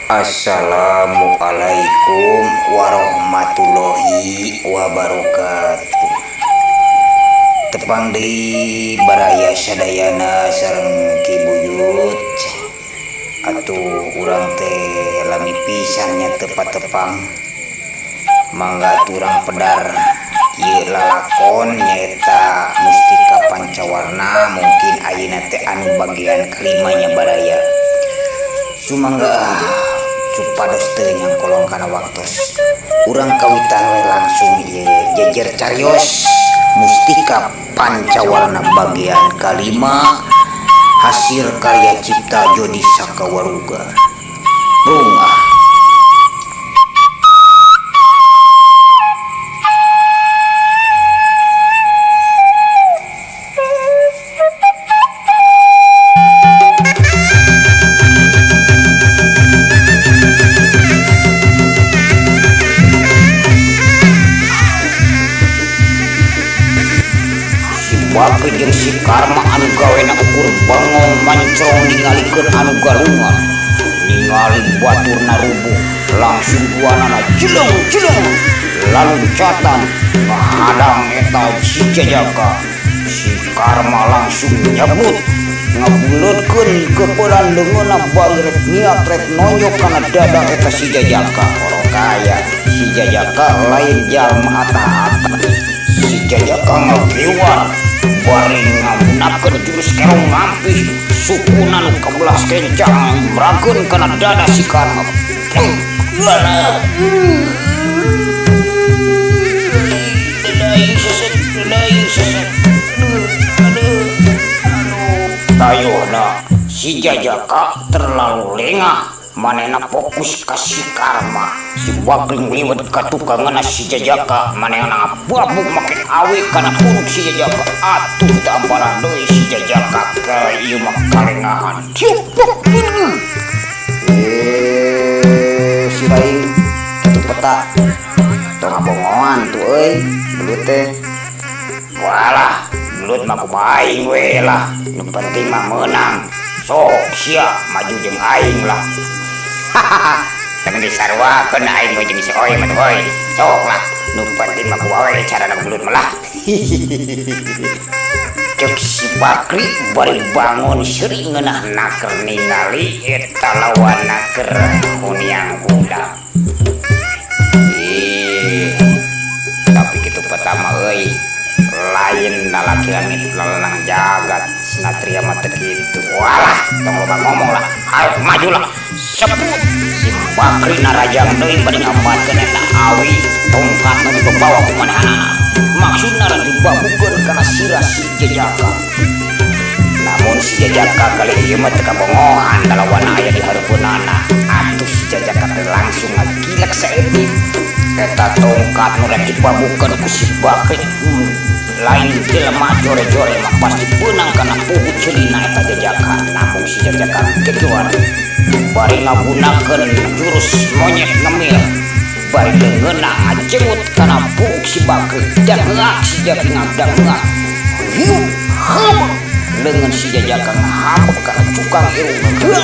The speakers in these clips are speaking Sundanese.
Assalamualaikum warahmatullahi wabarakatuh. Tepang deui baraya sadayana sareng Ki Buyut. Atuh urang teh lami pisan nya teu patepang. Mangga atuh urang pedar ieu lalakon nyaeta Mustika Pancawarna, mungkin ayeuna teh anu bagian kalimanya baraya. Sumangga ah, supados teu nyangkolong kana waktos. Urang kawitan we langsung ieu jejer carios Mustika Pancawarna bagian kalima hasil karya cipta Jody Sakawaruga. Brung ah. Si Bakri jeung si Karma anu gawena ukur bangong mancong ningalikeun anu galungan. Ningali baturna rubuh langsung duanana jeleng-jeleng laluncatan ngahadang eta si Jajaka. Si Karma langsung nyebut ngabuleutkeun keupelan leungeunna bari rek niat rek nonyok kana dada eta si Jajaka. Kaya si Jajaka lain jalma ata-ata. Si Jajaka ngagiwar bari ngagunakeun jurus kerong ngampih sukuna nu kabelas kencang mrageun kana dada si Karma. Tayuhna si Jajaka terlalu lengah, manehna fokus ka si Karma. Si Bakri ngliwet ka tukangeuna si Jajaka, manehna ngababuk make awe kana punuk si Jajaka. Atuh teu ampara deui si Jajaka ka ieu mah kalengahan. Si lain kitu peta tong ngabongoan tuh euy belut teh. Walah, belut mah kumaha aing we lah, nu penting mah meunang. Sok sia maju jeung aing lah. Hahaha, tapi disaruakeun aing we jeung si Oy mah tuh euy. Sok lah, nu penting mah kumaha we carana belut mah lah. Cek si Bakri bari bangun seuri ngeunah naker ningali eta lawan keur huniang hudang. Ih, tapi kitu pertama euy, lain lalaki langit lalanang jagat sinatria mah teu kitu. Walah, tong loba ngomong lah, hayo maju lah. Sebut si Bakri narajang deui bari ngamatkeun eta awi tongkat nu dibawa ku manehna. Maksudna rek dibabukeun kana sirah si Jajaka. Namun si Jajaka kali ieu mah teu kabongohan dalawana aya di hareupeunana. Atuh si Jajaka teh langsung ngagilek saeutik. Eta tongkat nu rek dibabukeun ku si Bakri, lain jelema jore-jore mah pasti beunang kana pugu ceulina eta Jajaka. Namun si Jajaka kekewan bari ngagunakeun jurus monyet ngemil, bari leungeunna ngajengut kana pugu si Bakri. Dan heak si Jaki ngagdang heak. Hiup, heup. Leungeun si Jajaka ngahabek kana cukang irungna.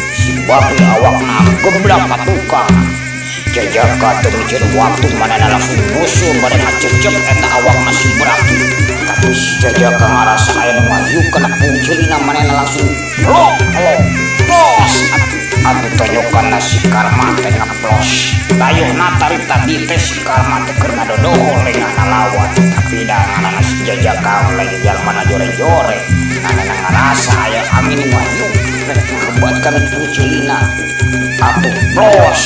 Si Bakri awakna geblak ka tukang. Si Jajaka teu miceun waktu manehna langsung nyusul bari ngacecep eta awakna si Bakri. Tapi si Jajaka ngarasa aya nu ngahiup kana pugu ceulina, manehna langsung lok lok tos. Atuh tonyokanna si Karma teh ngeplos. Tayuhna tari tadi teh si Karma teh keur ngadodoho lengahna lawan. Tapi da ngaranna si Jajaka lain jalmana jore-jore. Manehna ngarasa aya angin nu ngahiup rek ngahebatkan pugu ceulina. Atuh plos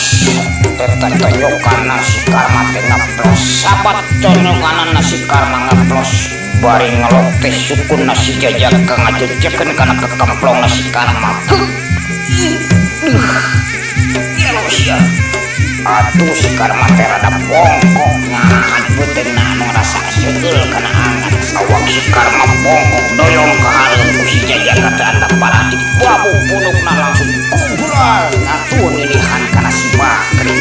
eta tonyokanna si Karma teh ngeplos. Sabat tonyokanna si Karma ngeplos. Bari ngelok teh sukunna si Jajaka ngajejeken kana kekemplongna si Karma. Gelo sia. Atuh si Karma teh rada bongkok ngahan beuteungna anu ngarasa seueul kana angan. Awak si Karma bongkok doyong ka hareup ku si Jajaka teh antap parah dibabuk punukna langsung kubral atuh nilihan kana si Bakri.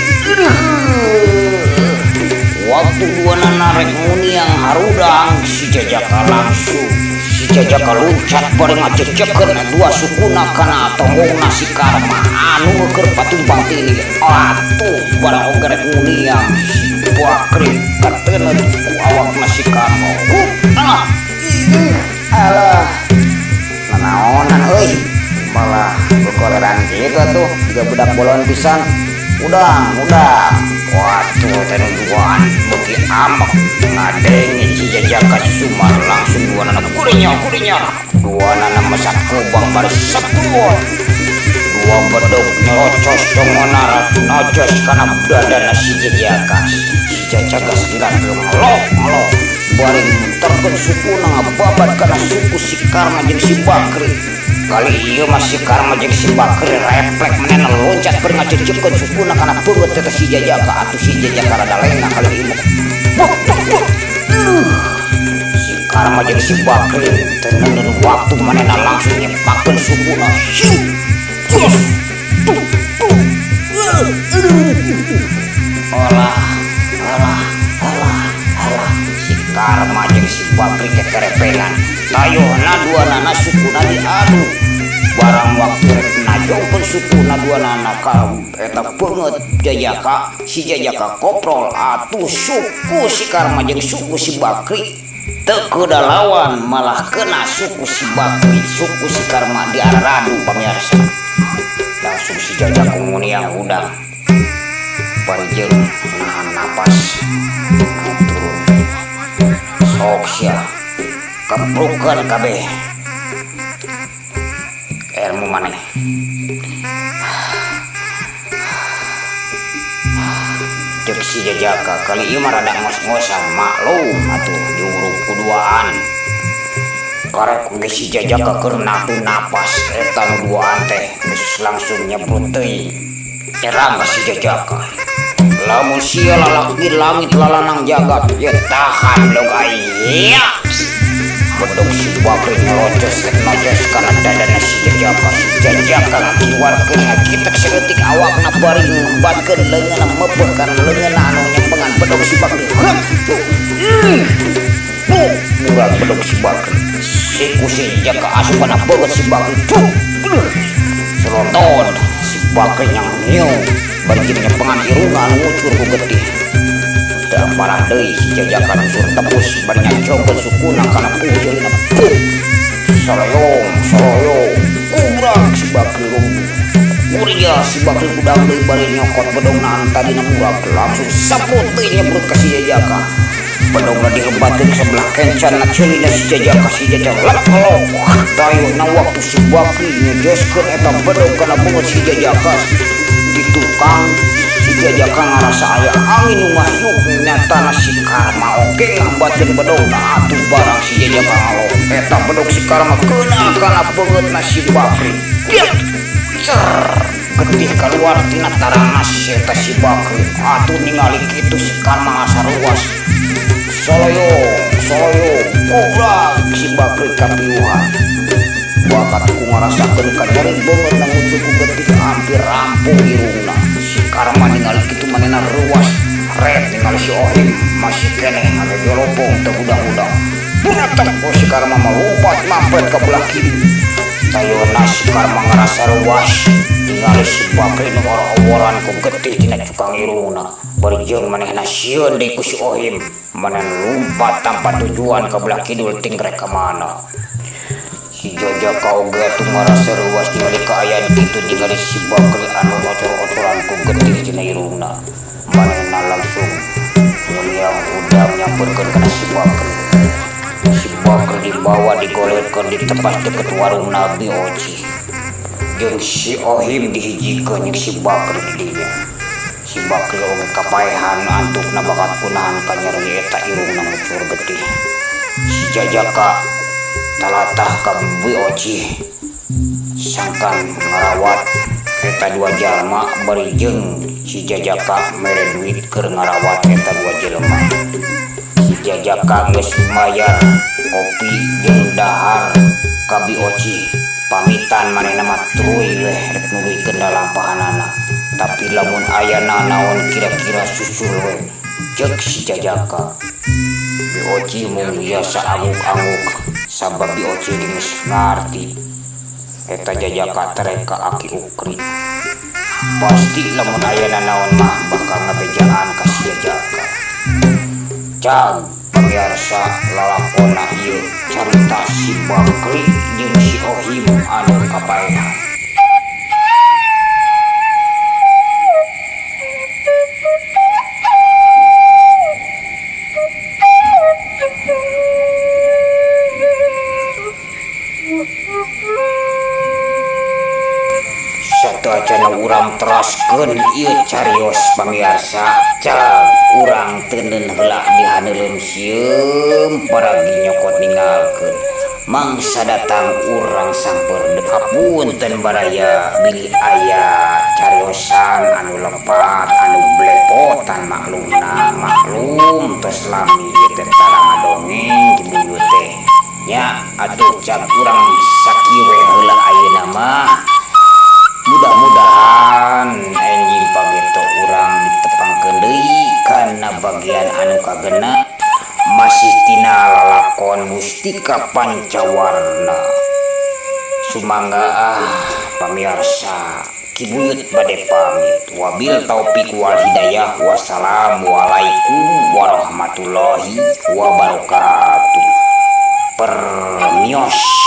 Waktu duanana rek nguniang harudang si Jajaka langsung si Si Jajaka luncat bari ngajejeken dua sukuna kana tonggongna si Karma anu keur patumpang tindih. Atuh barang oge rek nguniang si Bakri kateuneuh ku awakna si Karma. Hup, alah. Ih, alah. Nanaonan euy. Malah bekoleran kitu atuh jiga budak bolon pisan. Udang, udang. Waduh, teh nu duaan beuki ambek ngadenge si Jajaka Sumar langsung dua nana kurinya kurinya. Dua nana mesat kubang bari seput. Dua bedog nyerocos congona nocos kana dadana si Jajaka. Si Jajaka segera ngelok ngelok bari muterkeun sukuna ngababat kana suku si Karma jeung si Bakri. Kali ieu mah si Karma jeung si Bakri refleks manehna loncat bari ngacecekeun sukuna kana beungeut eta si Jajaka. Atuh si Jajaka rada lengah kali ieu mah. Buk, buk, buk. Aduh. Si Karma jeung si Bakri teu neundeun waktu manehna langsung nyepakeun sukuna. Hiu. Jos. Tuh, tuh. Aduh. Alah, alah, alah, alah. Si Karma jeung si Bakri kekerepengan. Tayohna dua nana sukuna diadu. Barang waktu rek najongkeun sukuna dua nana ka eta beungeut Jajaka, si Jajaka koprol atuh suku si Karma jeung suku si Bakri teu kuda lawan malah kena suku si Bakri, suku si Karma diaradu pamirsa. Langsung si Jajaka nguniang hudang. Bari jeung nahan napas naik turun. Sok sia keprukeun kabeh ilmu maneh. Ceuk si Jajaka kali ieu mah rada ngos-ngosan maklum atuh diuruk kuduaan. Karek ge si Jajaka keur natu napas eta nu duaan teh geus langsung nyebrut teuing. Nyerang ka si Jajaka. Lamun sia lalaki langit lalanang jagat ye tahan log aing. Bedog si Bakri nyerocos rek nocos kana dadana si Jajaka. Si Jajaka ngakiwarkeun ngakitek saeutik awakna bari ngembatkeun leungeunna meupeuh kana leungeunna anu nyempengan bedog si Bakri. Heup. Ih. Buh, murag bedog si Bakri. Siku si Jajaka asup kana beungeut si Bakri. Tuh. Selotot si Bakri nyang ngiung bari jeung nyempengan irungna anu ngucur ku getih. Teu parah deui si Jajaka langsung tebus bari nyajongkeun sukuna kana pujeurina. Puh. Soloyong, soloyong. Kubrak si Bakri lumpuh. Kuria si Bakri hudang deui bari nyokot bedogna anu tadina murag langsung saprut teuing nyebrut ka si Jajaka. Bedogna dihebatkeun sebelah kencan ceulina si Jajaka. Si Jajaka lek ngelok. Tayuhna waktu si Bakri nyejeskeun eta bedog kana beungeut si Jajaka di tukang si Jajaka ngarasa aya angin nu ngahiup nyatana si Karma oge ngambatkeun bedogna. Atuh barang si Jajaka ngalok eta bedog si Karma keuna kana beungeutna si Bakri. Biak cer getih keluar tina tarangna eta si Bakri. Atuh ningali kitu si Karma ngasa ruas. Soloyong, soloyong, gobrak si Bakri kapiuhan. Bakat ku ngarasakeun kanyeri beungeut na ngucur ku getih hampir rampung irungna. Si Karma ningali kitu manehna ruas. Ret ningali si Ohim masih keneh ngagejolopong teu hudang-hudang. Buratak ku si Karma melompat mampet ke belah kiri. Tayona si Karma ngarasa ruas. Ningali si Bakri nu ora-oran ku getih tina cukang irungna. Bari jeung manehna sieun deui ku si Ohim. Manehna lompat tanpa tujuan ke belah kidul ting rek ka mana. Si Jajaka oge atuh ngarasa ruas ningali kaayaan kitu ningali si Bakri anu ocor-ocoran ku getih tina irungna. Manehna langsung nguniang hudang nyamperkeun kana si Bakri. Si Bakri dibawa digolerkeun di tempat deket warung Nabi Oci. Jeung si Ohim dihijikeun jeung si Bakri di dinya. Si Bakri oge kapaehan antukna bakat kunahan kanyeri eta irungna ngucur getih. Si Jajaka talatah ka Bi Oci sangkan ngarawat eta dua jalma bari jeung si Jajaka mere duit keur ngarawat eta dua jelema. Si Jajaka geus mayar kopi jeung dahar ka Bi Oci. Pamitan manehna mah tuluy weh rek nuluykeun lalampahanana. Tapi lamun aya nanaon kira-kira susul we ceuk si Jajaka. Bi Oci mung biasa angguk-angguk. Sabab Bi Oce geus ngarti eta jajaka terek ka Aki Ukri. Pasti lamun aya nanaon mah bakal ngabejaan ka si jajaka. Cag pamiarsa lalakona ieu carita si Bakri jeung si Ohim anu kapaehan. Sateuacanna urang teraskeun ieu carios pamiarsa. Cag urang teuneun heula di haneuleum sieum paragi nyokot ninggalkeun. Mangsa datang urang samper deui. Hapunten baraya bilih aya cariosan anu lepat anu blepotan maklumna maklum tos lami ieu teh tara ngadongeng ki buyut teh. Nya atuh cag urang sakieu we heula ayeuna mah. Mudah-mudahan enjing pageto urang ditepangkeun deui kana bagian anu kagenep masih tina lalakon Mustika Pancawarna. Sumangga ah pamiarsa Ki Buyut bade pamit. Wabil taufik wal hidayah. Wassalamualaikum warahmatullahi wabarakatuh. Permios.